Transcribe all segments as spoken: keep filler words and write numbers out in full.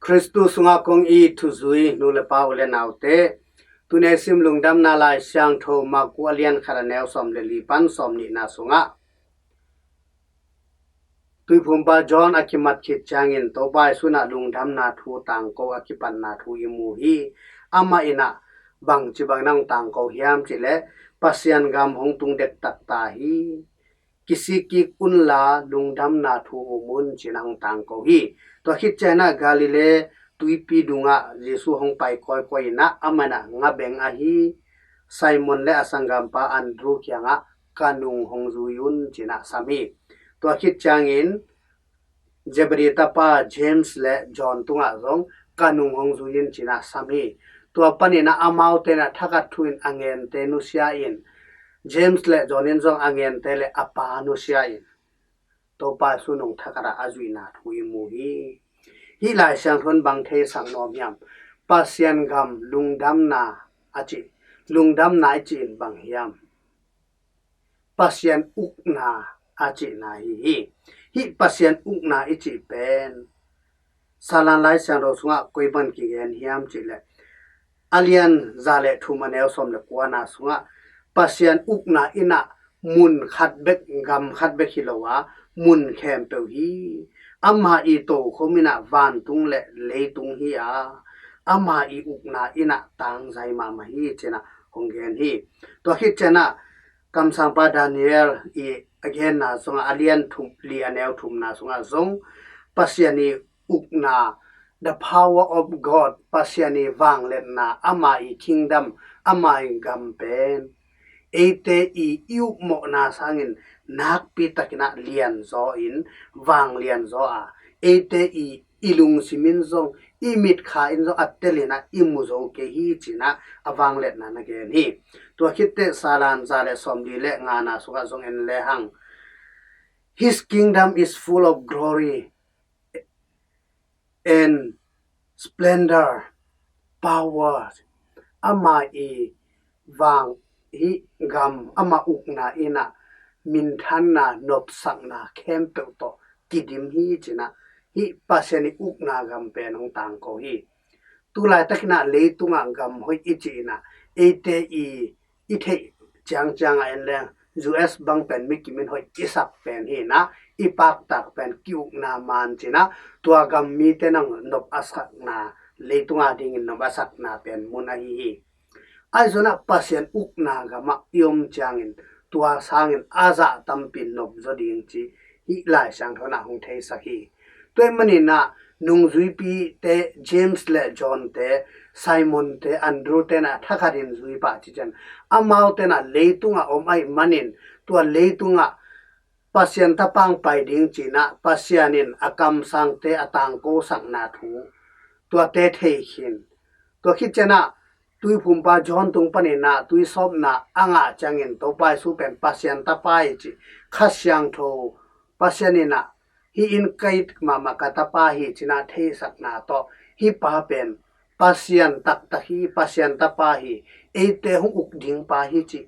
Khristu sungah kong it thuzui nu le pa, u le naute, tuni a i sim Lungdamna Lai Siangtho Marku a lian khat, a neu sawm le li pan sawm nihna sungah, Tuiphumpa John a kimat khit ciangin Topa Jesu in ah lungdamna thu tangko a kipatna thu i mu hi. Amah in ah bangci bangin hong tangko hiam cih leh, Pasian gam hong tung dektak ta hi. Kisik kik unla lungdamna thu um un, ci-in ah hong tangko hi. Tua khit ciangin ah Galilee tuipi dungah Jesu hong pai kawikawi in ah, amah in ah ngabeng ahi Simon le a sanggampa Andrew kiangah, "Ka nung hong zui un," ci-in ah sam hi. Tua khit ciangin Zebedee tapa James le John tungah zong, "Ka nung hong zui un," ci-in ah sam hi. Tua panin ah amaute in ah thakhat thu in a ngente nusia in, James le John in zong a ngente le a pa nusia in, Topa Jesu nung thakhat ah a zuihna thu i mu hi. Hih Lai Siangtho in bang theisak nuam hiam? Pasian gam lungdamna a cih, lungdamna i cih in bang hiam? Pasian ukna a cihna hi hi. Hih Pasian ukna i cih pen Salan Lai Siangtho sungah koi bang kigen hiam cih leh, a lian za le thum, a neu sawm le kuana sungah, Pasian ukna in ah mun khat bek, gam khat bek hi lo a, mun khempeuh hi. Amah i tokhom in ah vantung le leitung hi a, amah i ukna in ah tangzai mahmah hi, ci-in ah hong gen hi. Tua khit ciangin ah kamsangpa Daniel i a genna sungah, a lian thum, li, a neu thumna sungah zong, Pasian i ukna, the power of God, Pasian i vangliatna, amah i kingdom, amah i gam pen eite i, i upmawhna sangin nakpi takin ah lianzaw in, vanglianzaw a, eite i, i lungsim in zong, i mitkha in zong a tel in ah i mu zo kei hi, ci-in ah a vangliatna na gen hi. Tua khit teh Salan za le sawmli le ngana sungah zong en lehang, "His kingdom is full of glory and splendor, power." Amah i vang, hih gam, amah ukna in ah minthanna, nopsakna khempeuh tawh kidim hi, ci-in ah hih Pasian i ukna gam pen hong tangko hi. Tulaitak in ah leitungah gam hoih i cih in ah, eite i, i theih ciangciang ah en leng, U S bang pen mi kimin hoih i sak pen hi in ah, i paktak pen ki-ukna man, ci-in ah tua gam mite nang nop a sakna, leitung a dingin nop a sakna pen mun ahi hi. Ahi zongin ah Pasian ukna gamah i om ciangin tua sangin a zah tampi nop zaw ding cih hih Lai Siangtho in ah hong theisak hi. Tua ahih manin ah nungzuipite, James le John te, Simon te, Andrew te in ah thakhat in zui pah cih ciang, amaute in ah leitungah om ahih manin, tua leitungah Pasian Tapa hong pai ding ci-in ah Pasian in a kamsangte a tangkosakna thu, tuate thei khin. Tua khit ciangin ah Tuiphumpa John tung panin ah tuisawpna a ngah ciangin Topa Jesu pen Pasian Tapa hi cih, Kha Siangtho, Pasian in ah, "Hih in kei mahmah ka Tapa hi," ci-in ah theisakna tawh, "Hih pa pen Pasian taktak hi, Pasian Tapa hi, eite hong uk ding pa hi," cih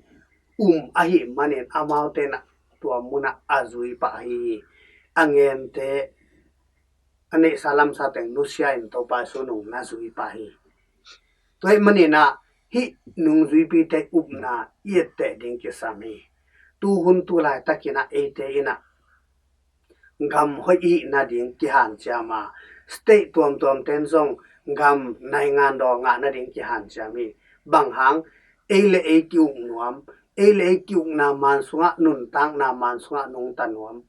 um ahih manin amaute in ah tua munah a zui pah hi. A ngente, a neihsa lamsa teng nusia in Topa Jesu nung na zui pah hi. Tua ahih manin ah hih nungzuipite upna i etteh ding kisam hi. Tuhun tulaitakin ah eite in ah gam hoih i hih nading kihanciam a, state tuamtuamte in zong gam naingan daw ngah nading kihanciam hi. Bang hang? Ei le ei ki-uk nuam, ei le ei ki-ukna man sungah, nuntakna man sungah nungta nuam.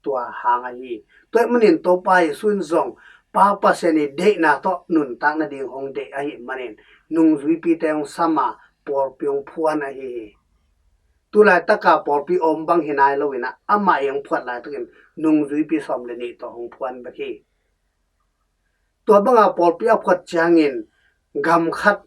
Tua hang ahi. Tua ahih manin Topa Jesu in zong Pa Pasian i deihna tawh nuntak nading hong deih ahih manin nungzuipite hong sam a, pawlpi hong phuan ahi hi. Tulaitaka pawlpi om bang hi nai lo in ah, amah i hong phuat laitakin nungzuipi sawm le nih tawh hong phuan bek hi. Tua banga pawlpi a phuat ciangin gam khat,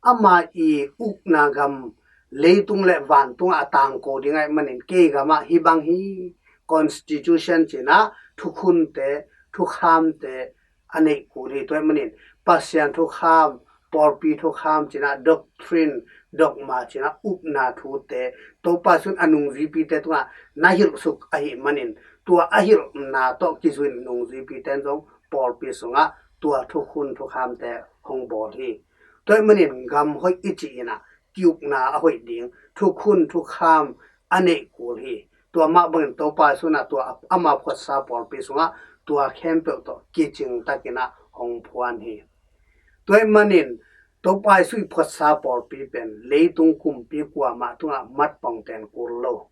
amah i ukna gam, leitung le vantungah a tangko ding ahih manin, kei gamah hih bang hi, constitution ci-in ah, thukhunte, thukhamte a neih kul hi. Tua ahih manin Pasian thukham, pawlpi thukham ci-in ah, doctrine, dogma ci-in ah, upna thute Topa Jesu in a nungzuipite tungah na hilhsuk ahih manin, tua a hilhna tawh kizui in nungzuipite in zong pawlpi sungah tua thukhun thukhamte hong bawl hi. Tua ahih manin gam hoih i cih in ah ki-ukna a hoih ding, thukhun thukham a neih kul hi. Tua mah bangin Topa Jesu in ah tua ama phuatsa pawlpi sungah tua khempeuh tawh kicing takin ah hong phuan hi. Tua ahih manin Topa Jesu i phuatsa pawlpi pen leitung kumpi kuamah tungah matpongten kul lo,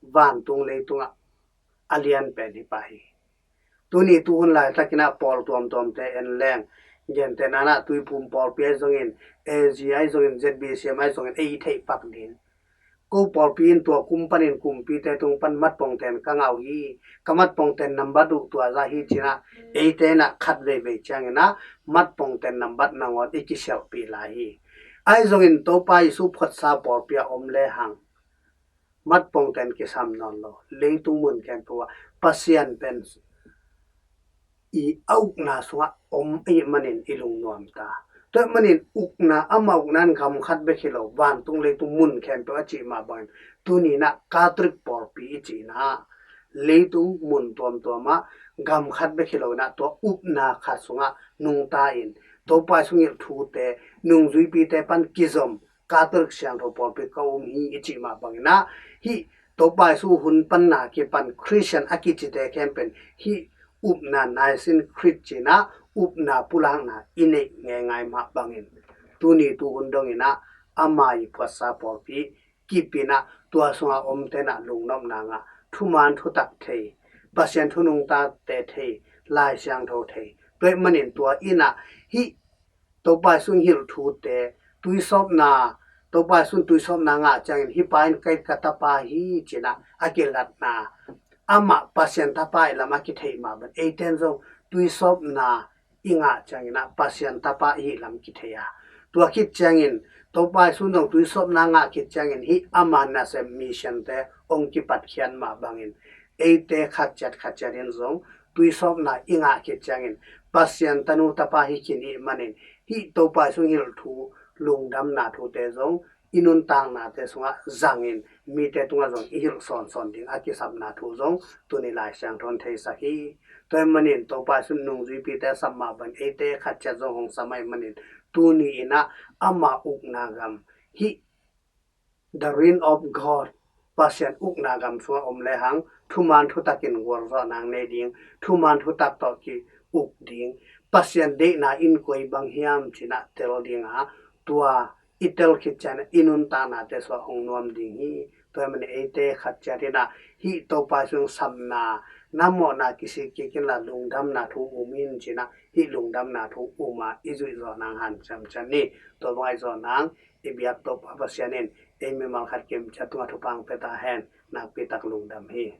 vantung leitungah a lian pen hi pah hi. Tuni tuhun laitakin ah pawl tuamtuamte en leng, gentehna in ah Tuiphum pawlpi ahi zongin, A G ahi zongin, Z B C M ahi zongin ei theih pak ding. Ko pawlpi in tua kum panin kumpite tung pan matpongten ka ngah uh hi, ka matpongten nambat uh tua zah hi ci-in ah eite in ah khat veivei ciangin ah matpongten nambat nangawn i kisialhpih lai hi. Ahi zongin Topa Jesu phuatsa pawlpi ah om lehang matpongten kisam nawn lo. Leitung mun khempeuh ah Pasian pen i a ukna sungah om ahih manin i lungnuam ta. Tua ahih manin ukna, ama ukna in gam khat bek hi lo, vantung leitung mun khempeuh a cih mah bangin tuni in ah Catholic pawlpi i cihna leitung mun tuamtuam ah gam khat bek hi lo in ah tua upna khat sungah nungta in Topa Jesu hong hilh thute nungzuipite pan kizom Catholic siangtho pawlpi ka um hi i cih mah bangin ah hih Topa Jesu hun panna kipan Christian a kicite khempeuh in hih upna Nicene Creed ci-in ah upna pulakna i neih ngeingai mah bangin tuni tuhun dongin ah ama i phuatsa pawlpi kip in ah tua sungah omte in ah lungnopna ngah, thuman thutak thei, Pasian thu nungtate thei, Lai Siangtho thei. Tua ahih manin tua in ah hih Topa Jesu hong hilh thute, tuisawpna, Topa Jesu in tuisawpna ngah ciangin hih pa in kei ka tapa hi ci-in ah a kilatna, amah Pasian tapa ahih lam a kitheih mah bangin eite in zong tuisawpna i ngah ciangin ah Pasian tapa i hih lam kithei a, tua khit ciangin Topa Jesu in zong tuisawpna ngah khit ciangin hih ama nasem missionte hong kipatkhiat mah bangin eite khat ciat khat ciat in zong tuisawpna i ngah khit ciangin Pasian tanu tapa hi khin i hih manin hih Topa Jesu hong hilh thu, lungdamna thute zong i nuntaknate sungah zangin mite tungah zong i hilh sawnsawn ding a kisapna thu zong tuni Lai Siangtho in theisak hi. Tua ahih manin Topa Jesu in nungzuipite a sap mah bangin eite khat ciat zong hong sam ahih manin tuni in ah ama ukna gam hih the reign of God, Pasian ukna gam sungah om lehang thuman thutakin gualzawhna nei ding, thuman thutak tawh ki-uk ding, Pasian deihna in koi bang hiam ci-in ah tel ding a, tua i tel khit ciangin i nuntaknate sungah hong nuam ding hi. Tua ahih manin eite khat ciat in ah hih Topa Jesu hong sapna, na mawhna kisik kik inla lungdamna thu um in ci-in ah hih lungdamna thu um a i zuih zawh nang hanciam ciat ni. Tua bang a i zawh nang i biak Topa Pasian in ei mimal khat kim ciat tungah thupha hong pia ta hen. Nakpi tak lungdam hi.